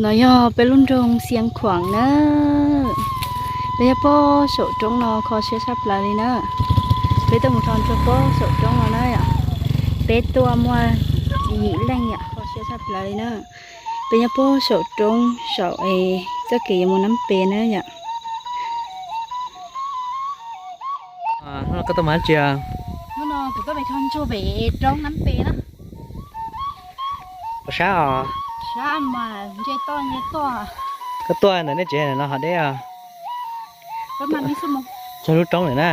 No yog peb lub nroog Xia Khuam na. Peb nyob pob saum roob no kho siab tshaj plaws li na. Peb tuaj mus rho ntsuag pob saum roob no na yom. Peb tuaj muaj yim leej yom, kho siab tshaj plaws li na. Peb nyob pob saum roob saum es txoj kev yuav mus Nab Pes na yom. Hnub no koj tuaj mus dab tsi? Hnub no kuv tuaj mus rho ntsuag pem roob Nab Pes na. Puas sab os? Sab mas nce toj nce toj. Koj tuaj ntawm nej tsev no ho deb os. Cog lub roob lawm na.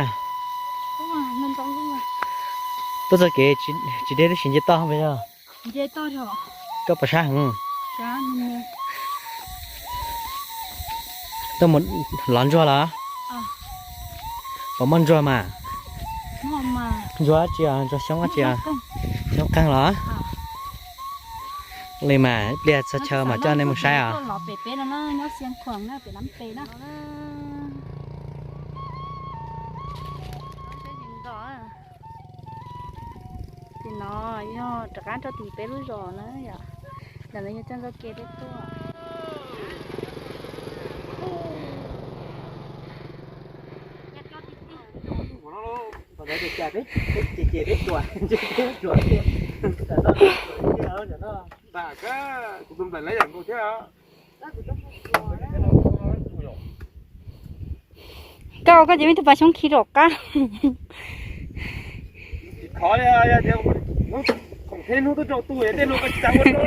Tuaj txoj kev tsis deb tab sis nce toj pes yog. Koj puas sab heev? Tuaj mus lov ntsuag los? Puas muaj ntsuag mas? Ntsuag dab tsi os? Ntsuag xyoob dab tsi os? Xyoob qeeg los? Li mas ib pliag txog chaw mas coj nej mus saib os. Tim no yog rov qab rau tim peb lub zos na yom. Ntawm no yog txoj ntxhua kev peb tuaj. Koj, koj ces muaj ib tug pas xyoob khi rau qab. Khov li, khoom thiab hnub tuaj rau tus tej no koj tsis tas ua rau li.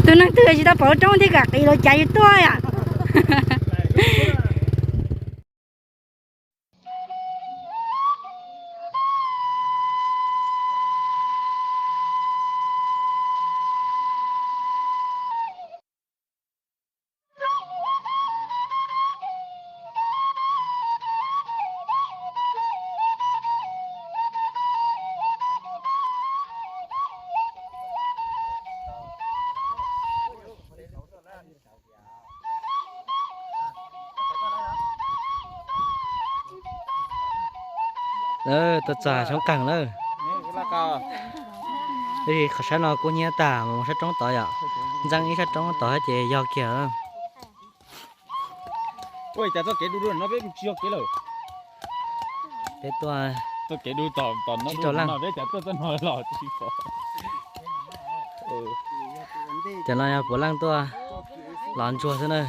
Tus neeg twg tsis tau pom lub roob thiaj kam qis los cav yus tuaj yom. Lawv tuaj txog xyoob qeeg lawm. Tab sis qhov sab no kub hnyiab tag, mus sab roob tod yom. Ntxeeb ib sab roob tod ces yog kiag. Ua cas txoj kev du du no peb tsis yog kev lawm. Peb tuaj, txoj kev du tom tom no, peb cas tuaj txoj no los tsis pom. Cov no yog puav leej tuaj lov ntsuag xwb na.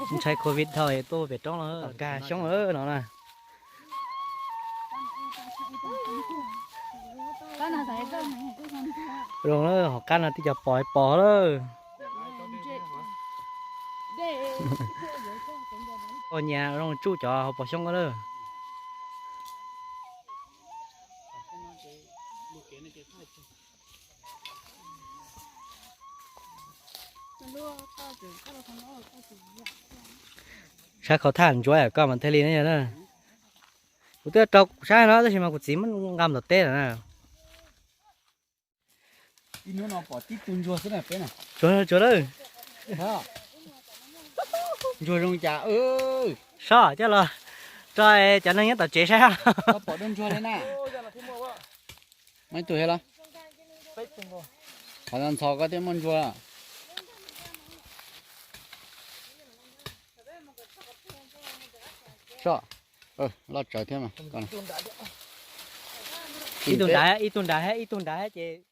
Ntshai covid dhau tuaj pem roob los nkag xyoob lawm no na. Zoo lawm, hauv qab no tib co pos pos lawm. Ua nyias zoo tsuj cov hauv pos xyoob lawm. Sab khau thaj ntsuav koj mas thiaj li ne yog na. Kuv twb rau kuv sab no tab sis mas kuv txiv muab nqa mus tom teb lawm na. Ib hnub no pom tib tug ntsuag xwb na peb na. Tsuag tsuag lawm. Ntsuag zoo cas. Sob coj los rau cov neeg nyob tom tsev saib. Pom ntsuag li na. Muaj ib tug thiab los? Qhov ntxhov koj thiaj muaj ntsuag. Sob, loj tsawv thiab mas. Ib tug nrad, ib tug nrad, ib tug nrad ces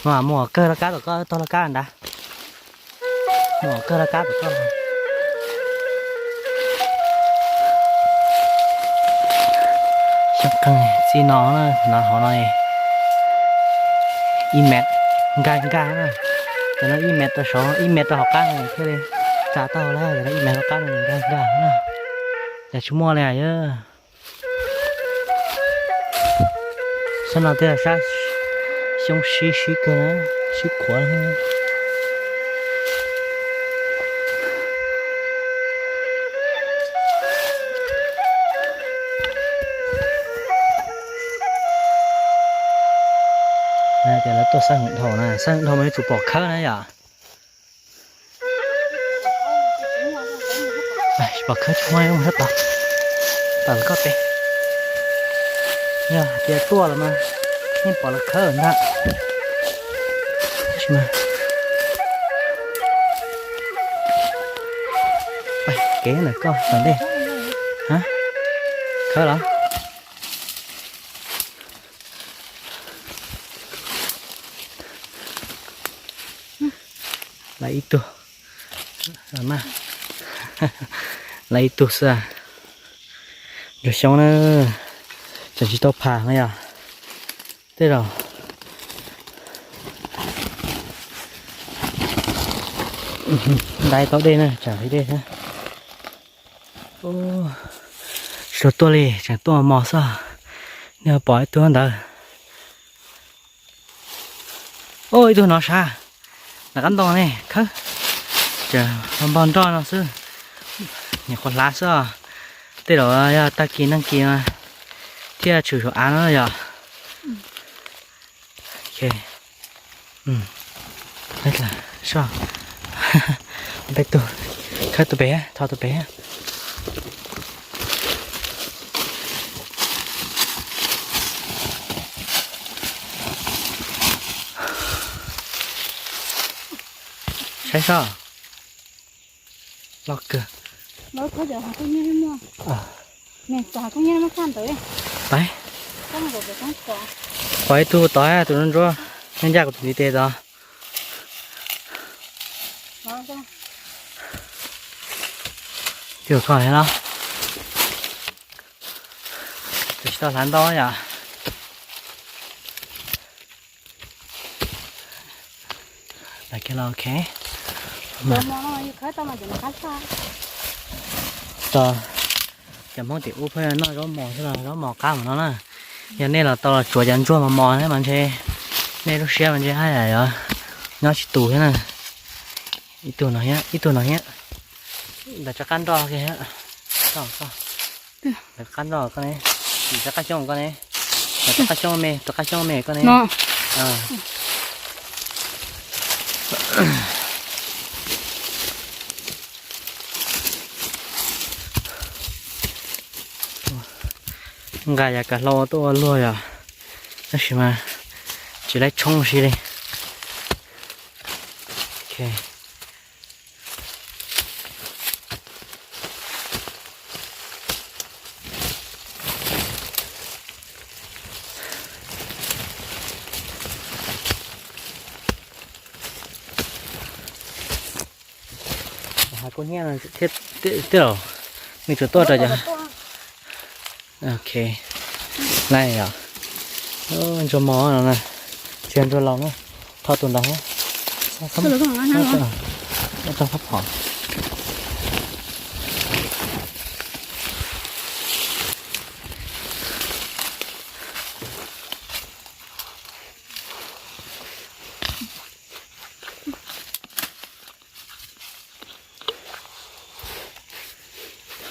Mus kawg laj kab tom koj, tog laj kab ntawd. Mus kawg laj kab tom koj. Qeej txij no na, no hauv no ib mev nkag nkag na. Cov no ib mev rau saud, ib mev rau hauv qab no thiaj li tsa tau lawm, cov no ib mev hauv qab no nkag nkag na. Cas tsis muaj li yog. Sab no thiaj sab xyoob sib sib kawg na, sib khuav. Ces lawv tuaj xab hwm dhau na, xab hwm dhau mas yuav tsum pom khawb na yom. Tsis pom khawb tsis muaj, mus sab tod, tom koj pem. Yog tias tuaj los mas yeej pom lawv khawb ntag. Tab sis mas kev ntawm koj tom ntej. Khawb los? Lawv ib tug, lawv ib tug xwb. Ntsuag xyoob na, tseem tsis tau pham no yog. Tej zaum dai tau dej na, tsam li dej thiab. Tsis tau tuaj li, tseem tuaj mos mos xwb. Nej pom ib tug ntawd. Ub, ib tug no sab, nram qab ntoo ne khawb. Ces npog nroj no xwb, nyuam qhuav hlav xwb os. Tej zaum yog tag kis nag kis thiaj tshwm saum av no yom. Peb tug, khawb tus pem, tho tus pem. Saib soj, loj kawg. Pais, qhov ib tug tod, tus ntsuab ntsuab, nyob ncaj kuv tus ntiv tes tod. Coj koj los, tsis tau hlav ntau yom. Cov Hmoob tim ub pheej noj zaub mos xwb los zaub mos qab mus no na. Yog nej los tau los tsuav cov ntsuag mos mos thiab mas ntshe nej lub siab mas ntshe haj yam yuav nyob tsis tus thiab na. Ib tug no thiab, ib tug no thiab. Ntawm rov qab nroj kiag thiab. Ntawm qab nroj koj ne, rov qab xyoob koj ne, rov qab xyoob me, rov qab xyoob me koj ne. Nqa yav kav hlau tuaj ua luag yom, tab sis mas tsis laib tshoob si li. Kuj nyiaj thiab, tej zaum nws tseem tuaj rau cov. Ok, laj yom. Ntsuag mos no na, tsis yog ntsuag laus na. Tho tus ntawd, tso phab phom.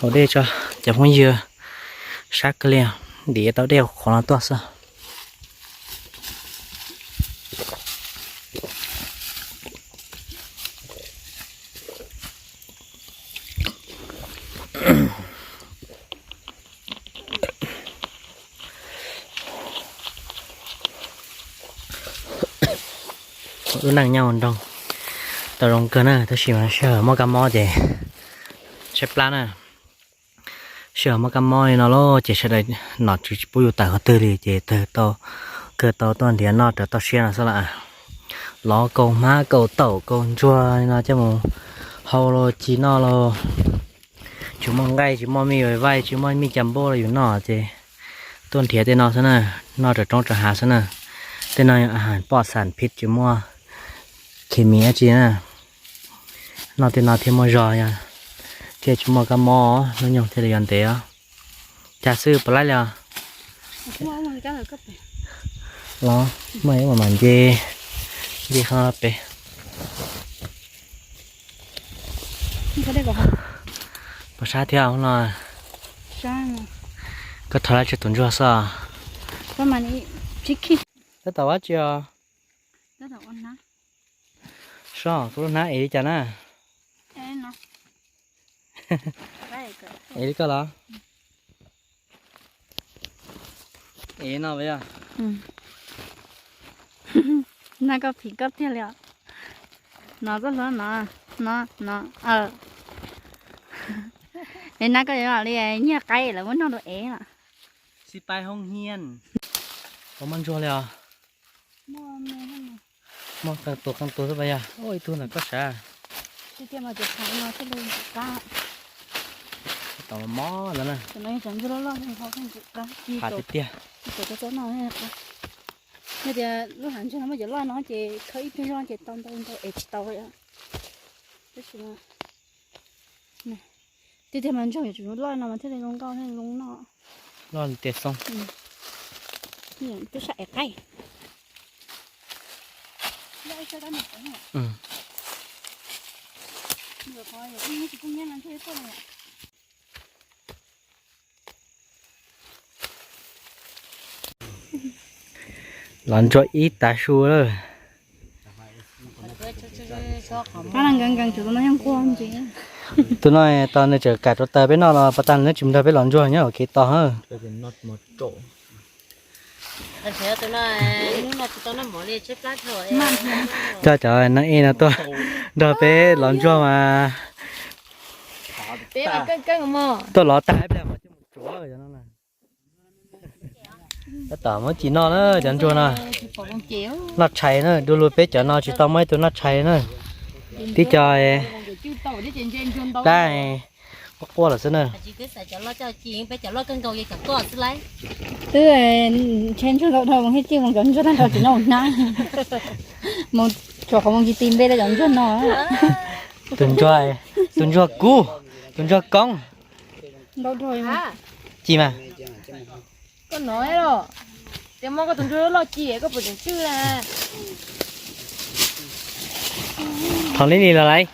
Haus dej tso cov phooj ywg, sab kawg li, ntim tau dej qhuav no tuaj xwb. Lub neej nyob ua nroog tau zoo kawg na, tab sis mas sij hawm muaj kab mob ces tshaib plab na. Sij hawm muaj kab mob li no lawm ces sawv daws nom tswv tsis pub yus tawm qhov twg li ces tawg tau, kawg tau tuaj nrhiav noj rau toj siab no xwb las. Lov kaus hmab kaus taum kaus ntsuag li no coj mus hau los ci noj los. Tsis muaj nqaij tsis muaj mij vaij tsis muaj mij cas npauj los yus noj ces Tuaj nrhiav tej no xwb na, noj rau roob rau hav xwb na. Tej no yog a has poj xam phiv tsis muaj khes mis dab tsi na. Noj tej no thiaj muaj zog, thiaj tsis muaj kab mob, hnub nyoog thiaj li yuav ntev os. Cas xwb puas laib li os? Los muaj ib mas mam nce, nce qhov no pem. Puas sab thiab no? Koj thov lab tseg tus ntsuag xwb. Tab tom ua tsi os? Sob, kuv lub hnab ev li cas na? Ev li koj los? Ev no yog. Na koj phim koj tiag li os. No koj hlob no, no, no. Es na koj yuav li nyiag qaib lawv muab noj rau ev os. Xib paib hoob hiab. Puas muaj ntsuag li os? Muaj qee tus qee tus xwb pas yog. Ib tug ntawm koj sav. Tom mob ntawd na. Qab tiag tiag. Tias lub hav ntsuag no muaj cov loj no ces khawb ib pliag zog ces tau ntau ntau es tsis tau. Tab sis mas tiag tiag mas ntsuag yuav tsum loj no mas thiaj li zoo nkauj thiaj li zoo noj. Loj tias xoo. Tub sab ev qaib. Los ntsuag ib tav su lawm. Tus no tau nws tseem kam rau taws peb noj los pas tas nws tsis mus nrog peb los ntsuag nyob ua kev tos. Coj cov neeg ej no tuaj nrog peb los ntsuag mas tuaj los tag ib pliag mas coj mus tsuav. Tab tom muab ci noj na cov ntsuag no. Noj tshais na, du lug peb cov no tsis tau muaj ib tug noj tshais na. Tib co plab quaj quaj lawm xwb na. Twb ntshe ntsuag ntau dhau mus thiaj ci mus cov ntsuag tag nrho tsis noj hnab. Mus tsuav qhov muag ci ti npe rau cov ntsuag no. Tus ntsuag, tus ntsuag kub, tus ntsuag koob. Ci mas. Koj hnov los, tias muab koj tus ntsuag loj ci koj puas tseem tswj na? Thov li li los laiv.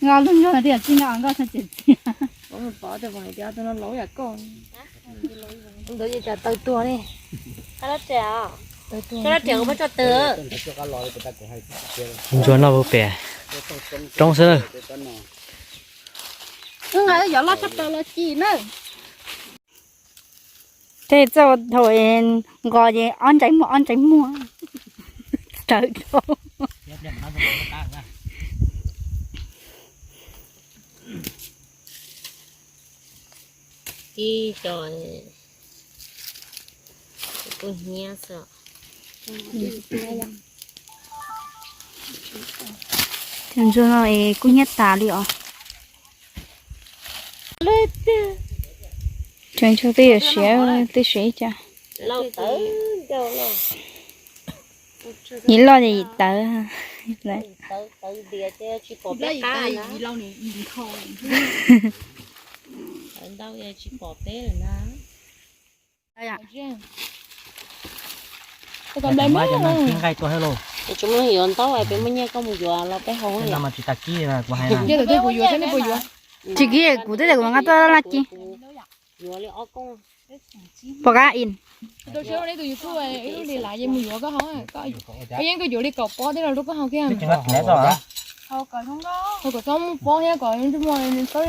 Nkauj lub ntsuag tias txij nkauj nkauj txhaj tseem txias. Ntawd cas taw tuag li. Ntsuag noj puag pem roob xwb na. Wb nqa cov loj tshaj plaws los ci na. Tej txoj thaum nqos ces ob ntsais muag ob ntsais muag. Rawv dhau. Ib co kuj hnyiab xwb. Cov ntsuag no es kuj hnyiab tas li os. Cov ntsuag twb yuav siav twb siav ib co. Yim loj ces yim tawv. Tsis muaj yuav ntaub, peb muaj nyiaj koj mus yuav los peb haus. Tsis kib kuv twb tias kuv nqa tuaj laj ci. Pom kab in. Yeej koj yuav li kaum pob thiab los rau koj haus kiag. Haus kom txhob muaj pob thiab kom ntsws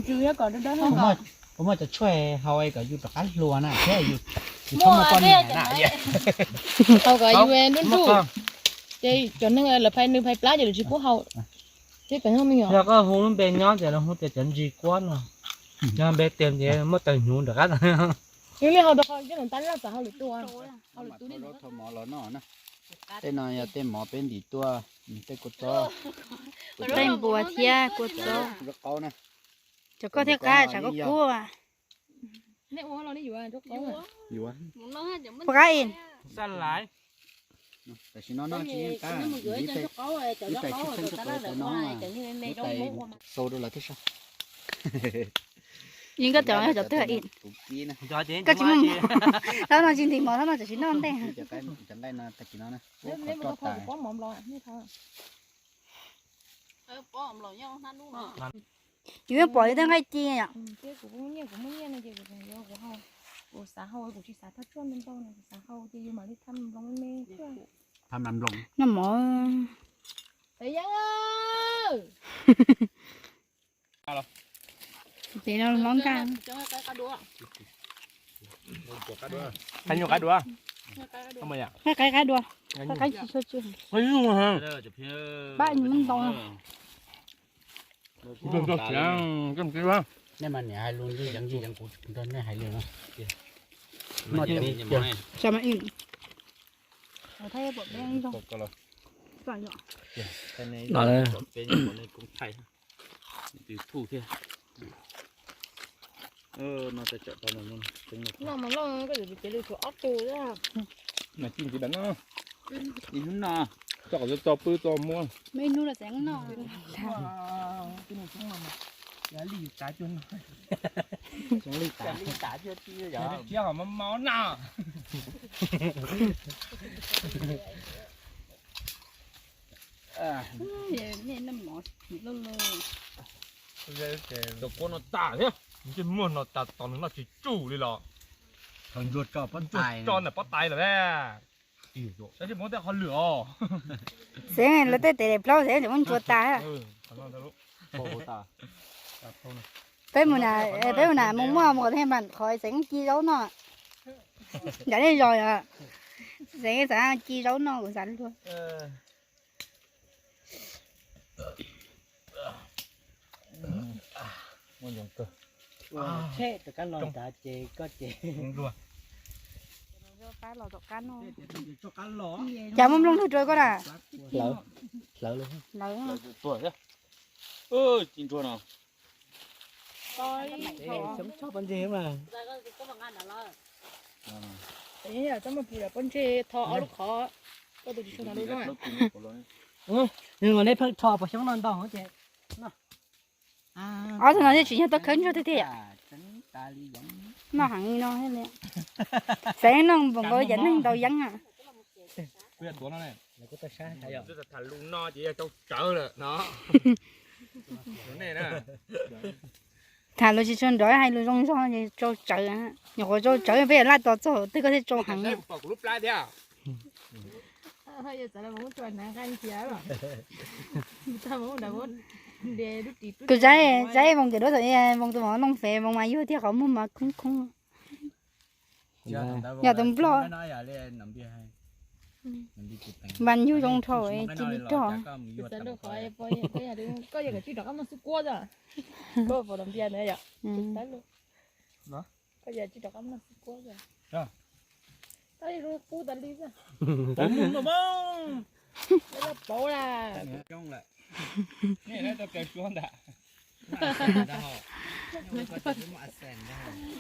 thiab kom dawb dawb. Puas muaj cov tshuaj haus kom yus rov qab hluas na thiab yus tsis txhob muaj poj niam na. Haus kom yus nruj nruj. Ces cov neeg lawv phais nws phais plab ces lawv tsis pub haus. Yog koj hu lub npe nyob ces lawv hu tias cov ntsis kuab no. Yog npe tiag ces muab taws hnyuv rov qab. Yus li haus rau qhov coj tab laj txawm haus lwm tus, haus lwm tus li. Tej no yog tej mov peb ntim tuaj, tej kua txob. Tej npua thiab kua txob. Cov koj thiab qab tsam koj kub. Puas qab ib? Tam sim no noj tsis yeej qab, ib tais tsis txheeb txheej qab cov no, ib tais xau rau lawv thiab sav. Yeej koj cov, cov twg ib? Koj tsis muaj mov, tab no tsis ntim mov, tab no tam sim noj ntej. Cov nqaij no tag kis no na, qhov tso tas. Yus yeej pom yus tej nqaij ci yom. Noj mov. Tes no hlob nkaj. Qab nyuag qab dua. Qab qab dua. Qab qab tsis tshua tsis. Pab ntau. Nej mas niam hais lus ntxim yees ntxim yees, kuv nrog nej hais lus no. Mas ci ntxiv dam no. Ib hnub no coj kom txo pw txo muab. Ib hnub no txeev noj. Li tas cuag no. Li tas cuag ti, thiab ho mov mov no. Cov kua no tas thiab, ntsej muag no tas tos nws noj tsis tsum li los. Thaum ntsuag tso pob tais, tso ntawm pob tais lawm. Xav tsis muab tej qhov lwm os. Xeev lawv tej tes daim plaub xeev tseem muab ntsuag tas. Peb mus na, peb mus na mus muaj mus kom thiaj mam qhov xeev ci zaub noj. Nram nej zos yom, xeev xav ci zaub noj kuv xav luag. Ces koj ces cas muaj nplooj ntug rau koj na. Lawv, lawv. Ci ntsuag no. Pob ntseg tho ob lub qhov. Nws los nej pheej tho puas xyoob no ntau ces. Ob tug no thiaj tsis yog tuaj khawb ntsuag tiag tiag yom. Noj heev li no. Xav noj npaum nkaus cov neeg ntau yeeb. Tham lus tsis tshua nrov hais lus zoo zog ces tsau tsawv. Nyuam qhuav tsau tsawv peb yam laj tos txog twg koj thiaj tsau heev. Kuv saib, saib Voos cem duab thaum Voos tus mov looj fem, Voos mas yuag tiag qhov muag mas khoob khoob. Yog tus nplog. Npas nyug zoo dhau, ci li rog.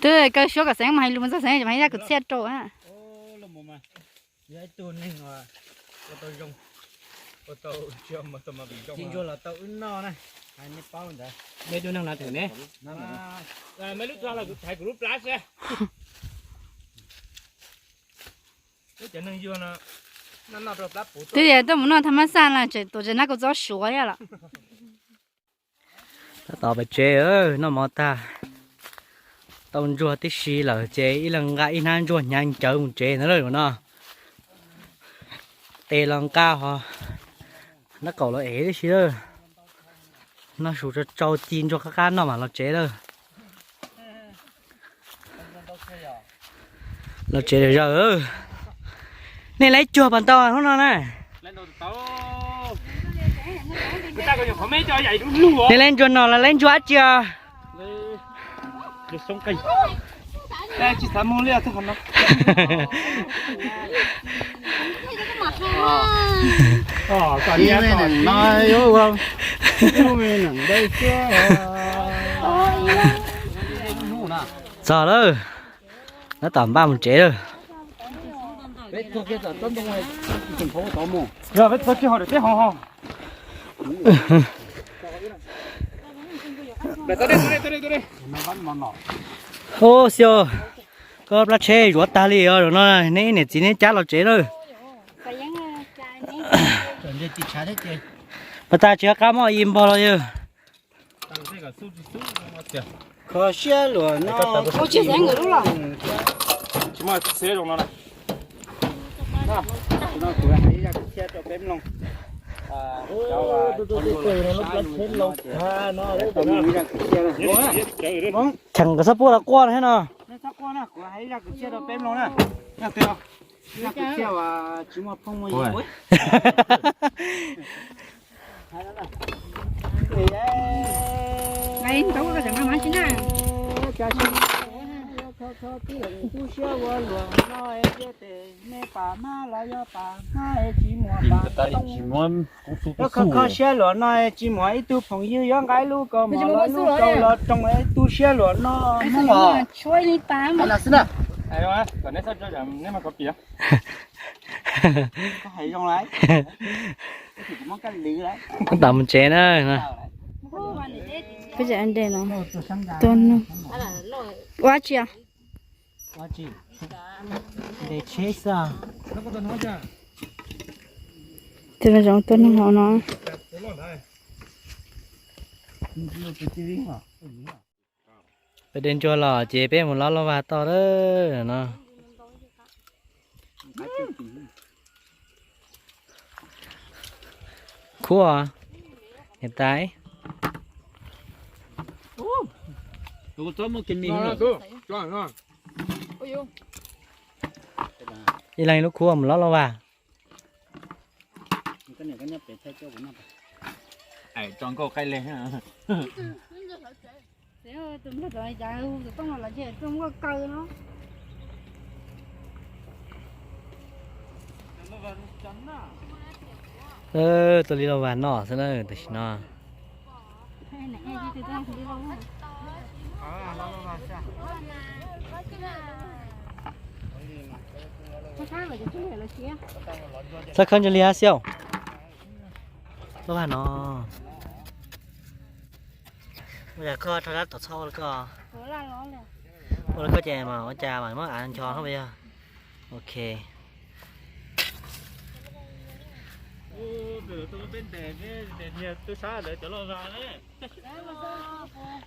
Twb kaw suab kom xeev mas hais lus mus txog xeev mas hais zaj kwv txhiaj rau. Ci ntsuag los tau wb noj na, hais nej paub ntawd. Mej tug neeg no twm ne, mej lub tog los kuv thaiv kuv lub plab xwb. Cov neeg yuag no, noj noj rau plab puv. Twb tias tuaj mus noj tha mab xaj no tseem tuam tseem nab kua txob suav thiab los. Tab tom pem tsev, noj mov tag, tau ntsuag tib si lawm ces ib leeg nqa ib hnab ntsuag hnyav ncawv mus tsev ntag lauj no. Tes los nqa ho, nab kaum los ev tib si lawm. Noj su tsau tsau ci ntsuag qab qab noj mam los tsev lawm. Los tsev zawm zawm. Nej laib cuag pas ntau hnub no na. Nej laib ntsuag no los laib ntsuag dab tsi os? Ib me nees no yuav ua ib me nees dawb siab. Txog lawm, nab tom npaj mus tsev lawm. Yog peb txog kiag ho daim teb ho ho. Ub, xyov, koj plab tsheb zuav tag li os, zaum no neb niam txiv neb cab los tsev lawm. Pas tas tsis qab mob ib npog los yog. Kho siab luam no, kuv hais ib zaj kwv txhiaj rau peb mloog. Cheem kom txhob puab los quaj thiab no. Kuv hais ib zaj kwv txhiaj rau peb mloog na. Zaj kwv txhiaj uas tsis muaj phooj muaj ywg. Tu siab ua luam no es tes me pam hmab los yog pam hmab es tsis muaj pam too. Kho kho siab luam no es tsis muaj ib tug phooj ywg yuav nqa ib lub kaus mom los ib lub kaus los roos es tu siab luam no. Xwb na. Koj hais zoo lawm. Koj tau mus tsev na. Peb cov de no, tua noog. Ua tsi? Tus no zoo tua noog hauv no. Peb de ntsuag los ces peb mus lov lauj vag tod lawm no. Khuab, niam tais. Ib leeg lub khuab mus lov lauj vag. Tua li lauj vag noj xwb na tam sim no. Txhob khawb ntsia li hab xyov. Lauj vag no. Ua cas koj rho dab tom txhob ua li koj? Ua li koj ces mas ua cas mas muab av ncho hab yog? Ok.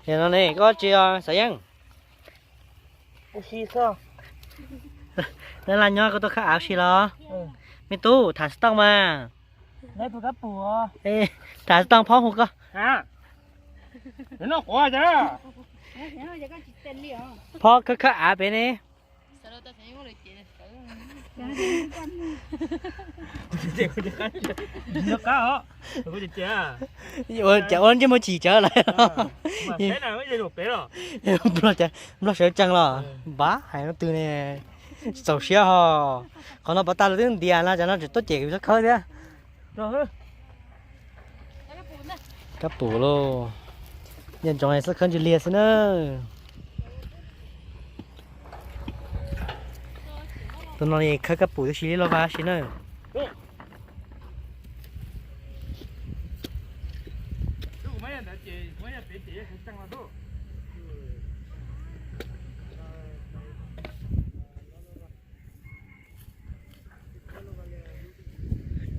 Yog no ne koj tsis Xav Yeeb? Neb laj nyob koj tuaj khawb av si los? Me tub, tham xov tooj mas. Tham xov tooj phob hu koj. Phob khawb khawb av pem ne. Ua cas ua ntsej muag chim tsawv lawm. Nplog sawv tsees los npab hais no twg ne. Txaus siab ho. Qhov no pov tas lawv twb ntias no, cov no tseem tuaj cem kuv txhob khawb thiab. Kab pum lauj. Nco ntsoov xwb khawb ntsis liag xwb na. Tus no khawb kab pum tib si li lauj vag si na.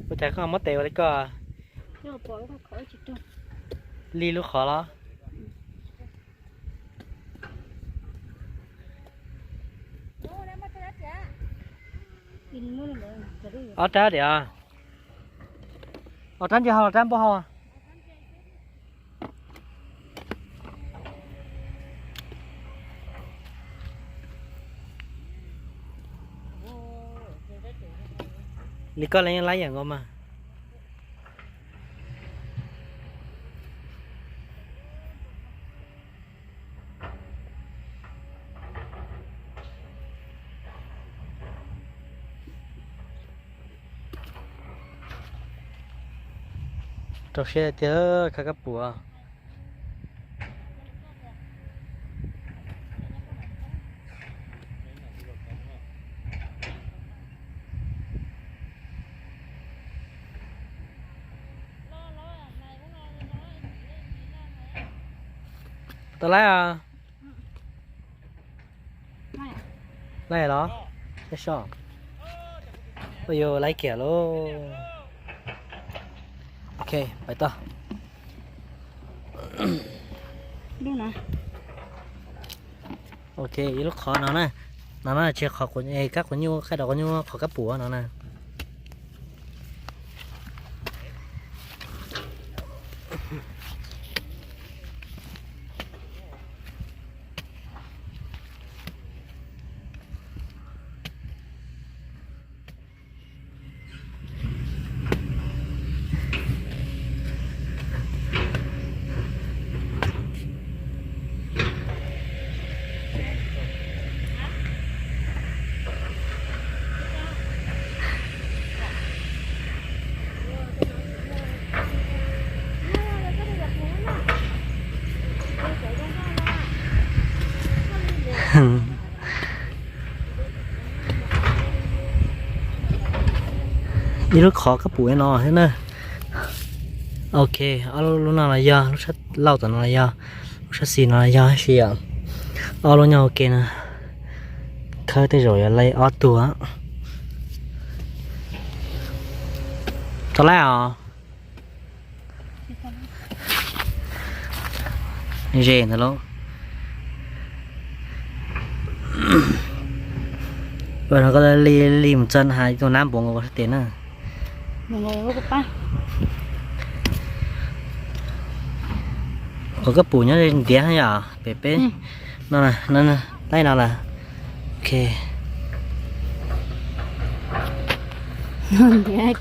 Ua cas koj muab tes ua li koj? Li lub qhov los? Ob rab diam? Ob rab ntsia hau los rab npauj hau? Li koj li yeej laib yam nkaus mas. Rau siab tiag, khawb kab pum. Tau laib os. Laib los? Laib soj. Ua yuav laib kiag lauj. Ok, pais toj. Ok, ib lub qhov no na. No na, tsis qhov, kab quav nyuj, khaib rau quav nyuj, qhov kab pum no na. Ib lub qhov kab pum no thiab na. Ok, ob lub no los yog, lub sab laug tom no los yog, lub sab xis no los yog tab sis yom, ob lub nyob ua ke no. Khawb tej zaum yuav laib ob tug. Tau laib os. Ze ntawd lauj. Ua no koj li li mus txog no has ib tug nab npuav nkaus sab tes na. Qhov kab pum nyob ntiav yom, pem peb no, laib no lawm. Ok.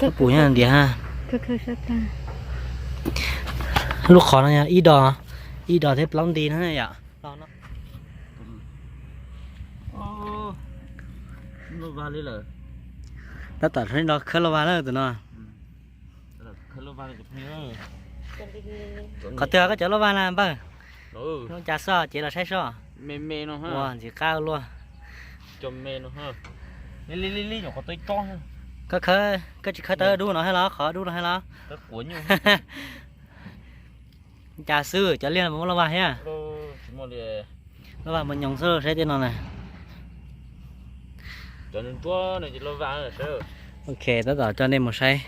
Kab pum nyob ntiav ha. Lub qhov no yog ib do, ib do thiab plaub nti na yom. Tab tom no khawb lauj vag na tus no. Qhov twg koj cov lauj vag na npawg? Zoo cas xwb, cev los saib soj. Ua ntxim qab luaj. Koj, koj tsis khawb tawb dub no thiab los, qhov dub no thiab los? Cas xwb, cov liaj muaj lauj vag thiab. Lauj vag mus nyoos xwb, saib tej no na. Ok, tab tom coj nej mus saib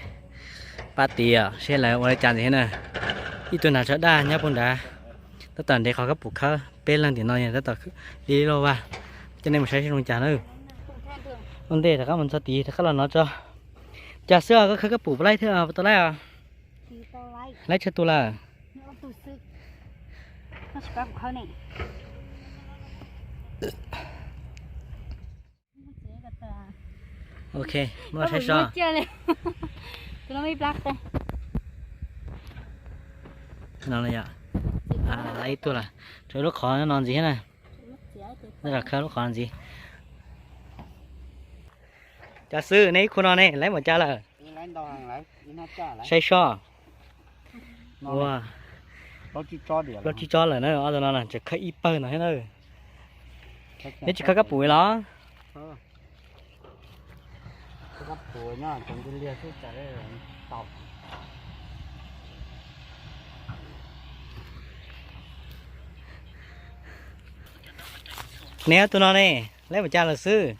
pab tid seb lawv ua li cas ntxiv thiab na. Ib tug nram tsho daj nyob puag nrad, tab tom nres qhov kab pum khawb, peb leeg tim no tab tom li lauj vag, coj nej mus saib seb zoo cas na. Ua ntej rov qab mus txog tid rov qab los no tso. Cas xwb os, koj khawb kab pum puas laib thiab, puas tau laib os? Laib tsawg tus lawm? Ok, muab saib soj. No yom, laib ib tug lawm, tshuav lub qhov no ntxiv thiab na. Tab tom khawb lub qhov no ntxiv. Cas xwb, nej ib khu no ne, laib npaum cas lawm? Saib soj. Ua, plaub tsib tsob lawm na, ob tug no na, tseem khawb ib pawg no thiab na. Neb tsis khawb kab pum los? Neb ob tug no ne, laib npaum cas lawm xwb?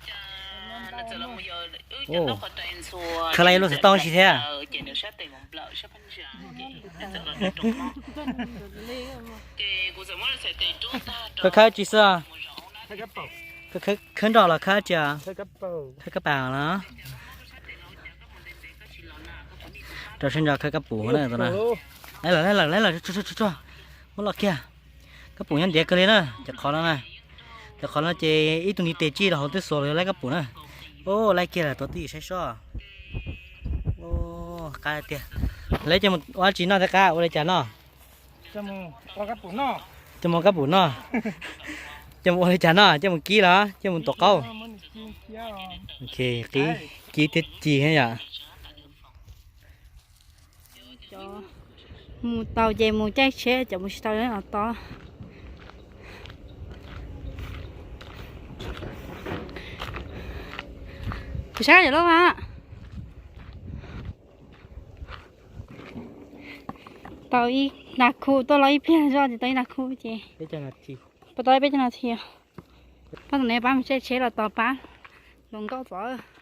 Khawb laib lub xov tooj si thiab. Koj khawb tsis xwb. Koj khawb nroj los khawb tsis? Khawb kab pas los? Rau sab ntso khawb kab pum na. Laib lawm, laib lawm, laib lawm, tsuag tsuag, muab los kiag. Kab pum nyob ntiav kawg li na, cov qhov no na. Cov qhov no ces ib tug ntiv tes tsij rau hauv twb xuas los laib kab pum na. Ub, laib kiag lawm, tuav twj ywm saib soj. Ub, qab tiag. Lawv coj mus ua dab tsi noj thiab qab, ua li cas noj? Coj mus ua kab pum noj. Coj mus ua li cas noj? Coj mus kib los coj mus tuav qaub? Kib thiab ci thiab yom. Mus tau ces mus caij tsheb, cov mus tsis tau los tos. Kuv sab yam loj a. Tau ib nag khu tuaj los ib pliag zoj ces tau ib nag khu ces puas tau peb caug nas this. Pab tom ne pab mus caij tsheb los tos pab hluas nkauj txov.